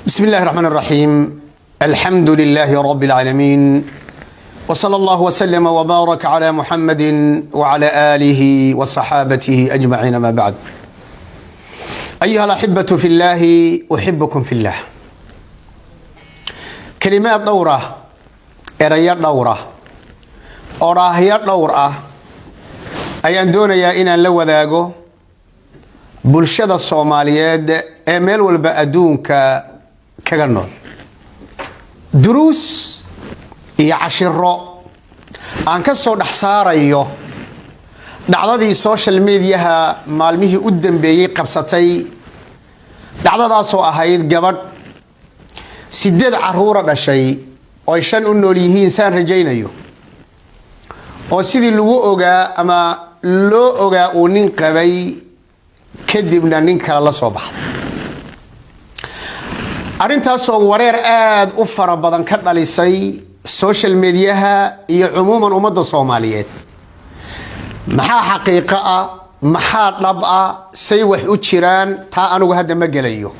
بسم الله الرحمن الرحيم، الحمد لله رب العالمين، وصلى الله وسلم وبارك على محمد وعلى آله وصحابته أجمعين، ما بعد. أيها الأحبة في الله، أحبكم في الله. Kalimaad dhowra, erayo dhowra, odhaahyo dhowr ah ayaan doonayaa inaan la wadaago bulshada Soomaaliyeed ee meel walba adduunka kaga nool, duruus iyo cashiro aan ka soo dhex saarayo dhacdadii social mediaha maalmihii u dambeeyey qabsatay, dhacdadaasoo ahayd gabadh sideed caruura dhashay oo ay shan u nool yihiin, saan rajaynayo, oo sidii lagu ogaa ama loo ogaa uu nin qabay, kadibna nin kale la soo baxday. Arrintaasoo wareer aada u fara badan ka dhalisay social mediaha iyo cumuuman ummadda Soomaaliyeed. Maxaa xaqiiqo ah? Maxaa dhab ah? Say wax u jiraan? Taa anigu hadda ma gelayo,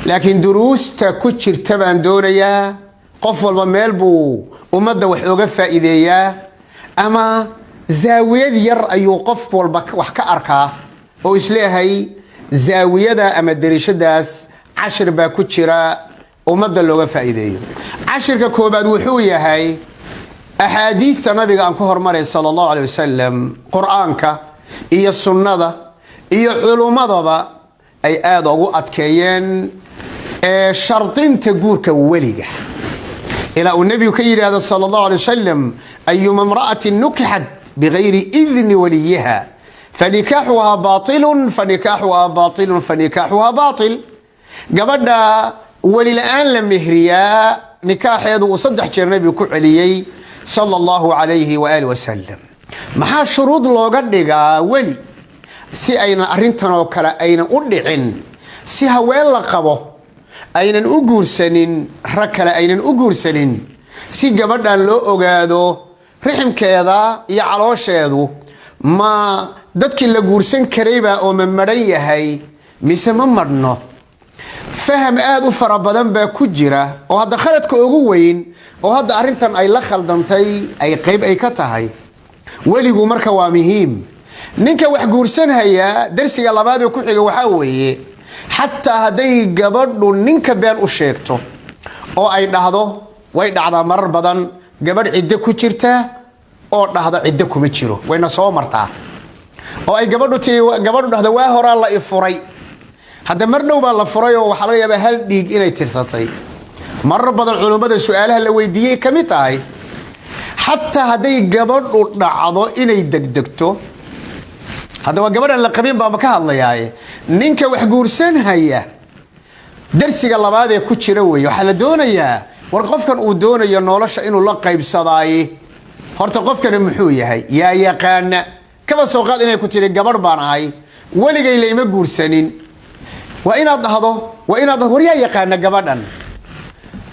laakiin duruusta ku jirta baan doonayaa. Qof walba meel buu ummadda wax oga faa'iideeyaa, ama zaawiyad yar ayuu qof walba wax ka arkaa oo isleeyahay zaawiyada ama derishadaas cashir baa ku jira ummadda looga faa'iideeyo. Cashirka koobaad wuxuu yahay axaadiista nabiga aan ku hormaray, sala allahu aleh wasalam, Qur-aanka iyo sunnada iyo culummadaba ay aada ugu adkeeyeen ee shardinta guurka weliga, ilaa uu nebigu ka yidhaahdo, sala allahu alay wasalam: "أيما امرأة نكحت بغير إذن وليها فنكاحها باطل، فنكاحها باطل، فنكاحها باطل." Gabadha weli la-aan la mehriyaa, nikaaxeedu uu saddex jeer nebigu ku celiyey, sala allahu calayhi waali wasalam. Maxaa shuruud looga dhigaa weli? Si aynan arrintan oo kale aynan u dhicin, si haween la qabo aynan u guursanin rag kale aynan u guursanin, si gabadhan loo ogaado riximkeeda iyo caloosheedu ma dadkii la guursan karaybaa oo ma madhan yahay mise ma madhno. Faham aada u fara badan baa ku jira, oo hadda khaladka ugu weyn oo hadda arrintan ay la khaldantay ay qeyb ay ka tahay. Weligu marka waa muhiim ninka wax guursanhaya. Darsiga labaad ee ku xiga waxaa weeye, xataa hadday gabadhu ninka been u sheegto oo ay dhahdo, way dhacdaa marar badan, gabadh ciddo ku jirta oo dhahda ciddo kuma jiro, wayna soo martaa, oo ay gabadhu tii gabadhu dhahdo waa horaa la i furay. Hadda mar dhow baa la furay, oo waxaa laga yaabaa hal dhiig inay tirsatay. Marar badan culummada su-aalaha la weydiiyey ka mid tahay. Xataa hadday gabadhu dhacdo inay degdegto, hadda waa gabadhan la qabin baaba ka hadlayaaye, ninka wax guursanhaya darsiga labaad ee ku jira weeye. Waxaa la doonayaa, war qofkan uu doonayo nolosha inuu la qaybsadaaye, horta qofkani muxuu yahay? Yaa yaqaana? Kaba soo qaad inay ku tiri gabadh baan ahay, weligay la ima guursanin. Waa inaad dhahdo, waa inaad dhahdo: war yaa yaqaana gabadhan?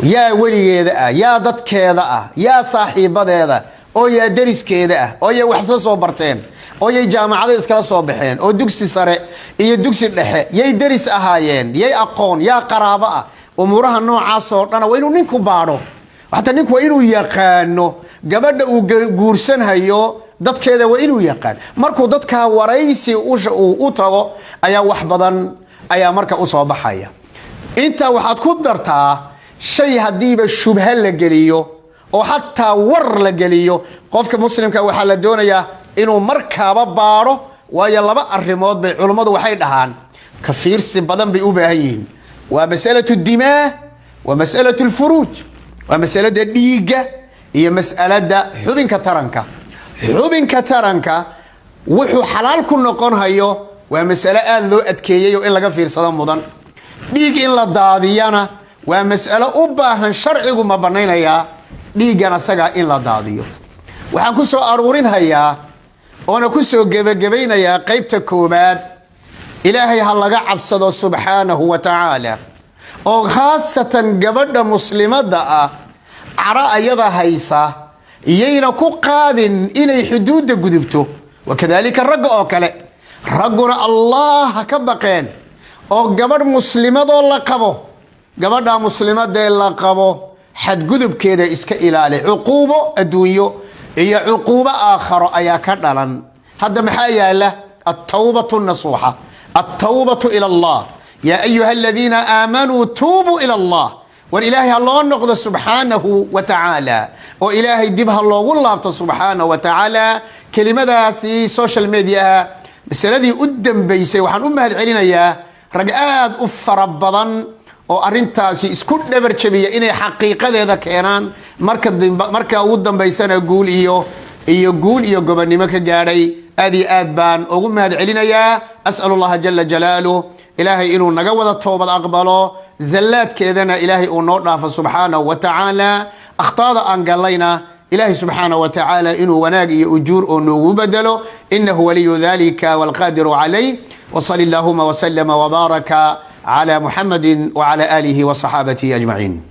Yaa weligeeda ah? Yaa dadkeeda ah? Yaa saaxiibadeeda? Oo yaa deriskeeda ah? Oo yay wax isla soo barteen? Oo yay jaamacada iskala soo baxeen? Oo dugsi sare iyo dugsi dhexe yay deris ahaayeen? Yay aqoon? Yaa qaraabo ah? Umuuraha noocaas oo dhana waa inuu ninku baadho. Xataa ninku waa inuu yaqaano gabadha uu guursanhayo dadkeeda, waa inuu yaqaan. Markuu dadkaa waraysi uu u tago ayaa wax badan ayaa marka usoo baxaya. Intaa waxaad ku dartaa, shay haddiiba shubha la geliyo oo xataa war la geliyo, qofka muslimka waxaa la doonayaa inuu markaaba baadho. Waayo, laba arrimood bay culummadu waxay dhahaan ka fiirsi badan bay u baahan yihiin: waa masalatu dimaa wa masalatu lfuruuj, waa masalada dhiigga iyo mas'alada xubinka taranka. Xubinka taranka wuxuu xalaal ku noqon hayo waa mas'alo aada loo adkeeyey oo in laga fiirsado mudan. Dhiig in la daadiyana waa mas'alo u baahan sharcigu ma banaynayaa dhiiggan asagaa in la daadiyo. Waxaan ku soo aruurinhayaa oona ku soo gebagabaynayaa qaybta koowaad: Ilaahay ha laga cabsado, subxaanahu wa tacaala, oo khaasatan gabadha muslimadda ah cadho ayada haysa iyayna ku qaadin inay xuduudda gudubto. Wakadaalika ragga oo kale, ragguna Allah ha ka baqeen, oo gabadh muslimadoo la qabo Gabadha muslimadee la qabo xadgudubkeeda iska ilaali. Cuquubo adduunyo iyo cuquubo aakharo ayaa ka dhalan. Hadda maxaa yaala? Altawbatu nasuuxa, altawbatu ila Allah. Yaa ayuha aladiina aamanuu tuubuu ila Allah. War Ilaahay ha loo noqdo subxaanahu wa tacaala, oo Ilaahay dib ha loogu laabto subxaanahu wa tacaala. Kelimadaasi social mediaha masaladii u dambeysay, waxaan u mahad celinayaa rag aad u fara badan oo arintaasi isku dhabar jabiya inay xaqiiqadeeda keenaan. Marka ugu dambaysana guul iyo gobonnimo ka gaadhay. Aad iyo aad baan ugu mahad celinayaa. As'al Allaha jala jalaaluh Ilaahay inuu naga wada toobad aqbalo, zallaadkeedana Ilaahay uu noo dhaafo subxaanahu wa tacaala. Akhtaada aan gallayna Ilaahay subxaanahu wa tacaala inuu wanaag iyo ujuur oo noogu bedelo. Inahu waliyu dalika walqaadiru calayh. Wsali allahuma wslama wbaaraka cla Muxamadi wcla aalihi wصaxaabatihi ajmaciin.